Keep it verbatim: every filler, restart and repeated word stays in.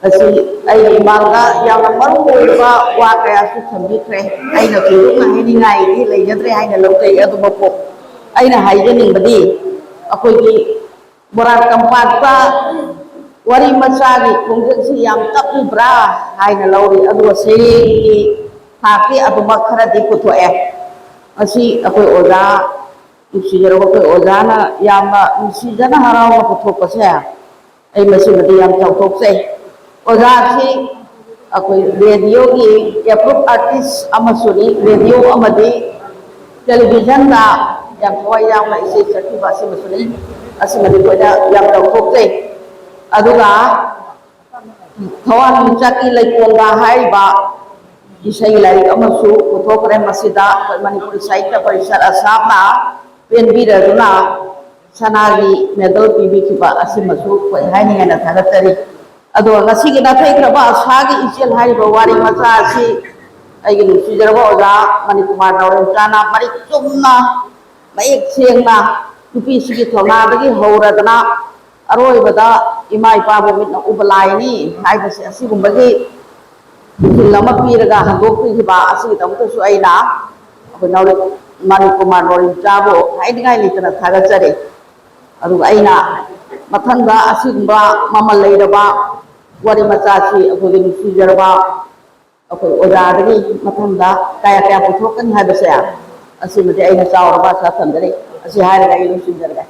ꯃꯁꯤ ꯑꯩꯒꯤ ꯏꯃꯥꯡꯗ ꯌꯥꯝꯅ ꯃꯔꯨ ꯑꯣꯏꯕ ꯋꯥ ꯀꯌꯥꯁꯨ ꯊꯝꯕꯤꯈ꯭ꯔꯦ꯫ ꯑꯩꯅ ꯊꯣꯏꯗꯣꯛꯅ ꯍꯥꯏꯅꯤꯡꯉꯥꯏꯗꯤ ꯂꯩꯖꯗ꯭ꯔꯦ ꯍꯥꯏꯅ ꯂꯧꯖꯩ꯫ ꯑꯗꯨꯕꯨ ꯑꯩꯅ ꯍꯥꯏꯖꯅꯤꯡꯕꯗꯤ, ꯑꯩꯈꯣꯏꯒꯤ ꯃꯣꯏꯔꯥꯡ ꯀꯝꯄꯥꯛꯇ ꯋꯥꯔꯤ ꯃꯆꯥꯒꯤ ꯈꯣꯡꯖꯪꯁꯤ ꯌꯥꯝ ꯇꯞꯂꯤꯕ꯭ꯔꯥ ꯍꯥꯏꯅ ꯂꯧꯔꯤ, ꯑꯗꯨꯒ ꯁꯩꯔꯦꯡꯒꯤ ꯊꯥꯛꯇꯤ ꯑꯗꯨꯃꯛ ꯈꯔꯗꯤ ꯄꯨꯊꯣꯛꯑꯦ꯫ ꯃꯁꯤ ꯑꯩꯈꯣꯏ ꯑꯣꯖꯥ, ꯅꯨꯡꯁꯤꯖꯔꯕ ꯑꯩꯈꯣꯏ ꯑꯣꯖꯥꯅ ꯌꯥꯝꯅ ꯅꯨꯡꯁꯤꯖꯅ ꯍꯔꯥꯎꯅ ꯄꯨꯊꯣꯛꯄꯁꯦ, ꯑꯩ ꯃꯁꯤꯃꯗꯤ ꯌꯥꯝ ꯆꯥꯎꯊꯣꯛꯆꯩ꯫ ꯑꯣꯖꯥꯁꯤ ꯑꯩꯈꯣꯏ ꯔꯦꯗꯤꯑꯣꯒꯤ ꯑꯦꯄ꯭ꯔꯨꯞ ꯑꯥꯔꯇꯤꯁ ꯑꯃꯁꯨꯅꯤ꯫ ꯔꯦꯗꯤꯑꯣ ꯑꯃꯗꯤ ꯇꯦꯂꯤꯚꯤꯖꯟꯗ ꯌꯥꯝ ꯊꯋꯥꯏ ꯌꯥꯎꯅ ꯏꯁꯩ ꯁꯛꯈꯤꯕ ꯑꯁꯤꯃꯁꯨꯅꯤ꯫ ꯑꯁꯤꯃꯗꯤ ꯑꯩꯈꯣꯏꯅ ꯌꯥꯝ ꯆꯥꯎꯊꯣꯛꯆꯩ꯫ ꯑꯗꯨꯒ ꯊꯋꯥꯟꯃꯤꯆꯥꯛꯀꯤ ꯂꯩꯀꯣꯜꯗ ꯍꯥꯏꯔꯤꯕ ꯏꯁꯩ ꯂꯥꯏꯔꯤꯛ ꯑꯃꯁꯨ ꯄꯨꯊꯣꯛꯈ꯭ꯔꯦ꯫ ꯃꯁꯤꯗ ꯑꯩꯈꯣꯏ ꯃꯅꯤꯄꯨꯔꯤ ꯁꯥꯍꯤꯇ꯭ꯌ ꯄꯔꯤꯁꯠ ꯑꯁꯥꯝꯅ ꯄꯦꯟꯕꯤꯔꯗꯨꯅ ꯁꯅꯥꯒꯤ ꯃꯦꯗꯜ ꯄꯤꯕꯤꯈꯤꯕ ꯑꯁꯤꯃꯁꯨ ꯑꯩꯈꯣꯏ ꯍꯥꯏꯅꯤꯡꯉꯥꯏꯅ ꯊꯥꯒꯠꯆꯔꯤ꯫ ꯑꯗꯨꯒ ꯉꯁꯤꯒꯤ ꯅꯥꯊꯩꯈ꯭ꯔꯕ ꯑꯁꯥꯒꯤ ꯏꯆꯦꯜ ꯍꯥꯏꯔꯤꯕ ꯋꯥꯔꯤ ꯃꯆꯥ ꯑꯁꯤ ꯑꯩꯒꯤ ꯅꯨꯡꯁꯤꯖꯔꯕ ꯑꯣꯖꯥ ꯃꯅꯤꯀꯨꯃꯥꯔ ꯅꯥꯎꯔꯦꯝꯆꯥꯅ ꯃꯔꯤꯛ ꯆꯨꯝꯅ, ꯃꯌꯦꯛ ꯁꯦꯡꯅ ꯅꯨꯄꯤꯁꯤꯒꯤ ꯊꯧꯅꯥꯗꯒꯤ ꯍꯧꯔꯗꯅ ꯑꯔꯣꯏꯕꯗ ꯏꯃꯥ ꯏꯄꯥꯕꯨ ꯃꯤꯠꯅ ꯎꯕ ꯂꯥꯏꯅꯤ ꯍꯥꯏꯕꯁꯦ, ꯑꯁꯤꯒꯨꯝꯕꯒꯤ ꯏꯊꯤꯜ ꯑꯃ ꯄꯤꯔꯒ ꯍꯟꯗꯣꯛꯄꯤꯈꯤꯕ ꯑꯁꯤꯒꯤꯗꯃꯛꯇꯁꯨ ꯑꯩꯅ ꯑꯩꯈꯣꯏ ꯅꯥꯎꯔꯦꯝ ꯃꯅꯤꯀꯨꯃꯥꯔ ꯅꯥꯎꯔꯦꯝꯆꯥꯕꯨ ꯍꯥꯏꯅꯤꯡꯉꯥꯏ ꯂꯩꯇꯅ ꯊꯥꯒꯠꯆꯔꯤ꯫ ꯑꯗꯨꯒ ꯑꯩꯅ ꯃꯊꯪꯗ ꯑꯁꯤꯒꯨꯝꯕ ꯃꯃꯜ ꯂꯩꯔꯕ ꯋꯥꯔꯤ ꯃꯆꯥꯁꯤ ꯑꯩꯈꯣꯏꯒꯤ ꯅꯨꯡꯁꯤꯖꯔꯕ ꯑꯩꯈꯣꯏ ꯑꯣꯖꯥꯗꯒꯤ ꯃꯊꯪꯗ ꯀꯌꯥ ꯀꯌꯥ ꯄꯨꯊꯣꯛꯀꯅꯤ ꯍꯥꯏꯕꯁꯦ, ꯑꯁꯤꯃꯗꯤ ꯑꯩꯅ ꯆꯥꯎꯔꯕ ꯑꯥꯁꯥ ꯊꯝꯖꯔꯤ꯫ ꯑꯁꯤ ꯍꯥꯏꯔꯒ ꯑꯩ ꯂꯣꯏꯁꯤꯟꯖꯔꯒꯦ꯫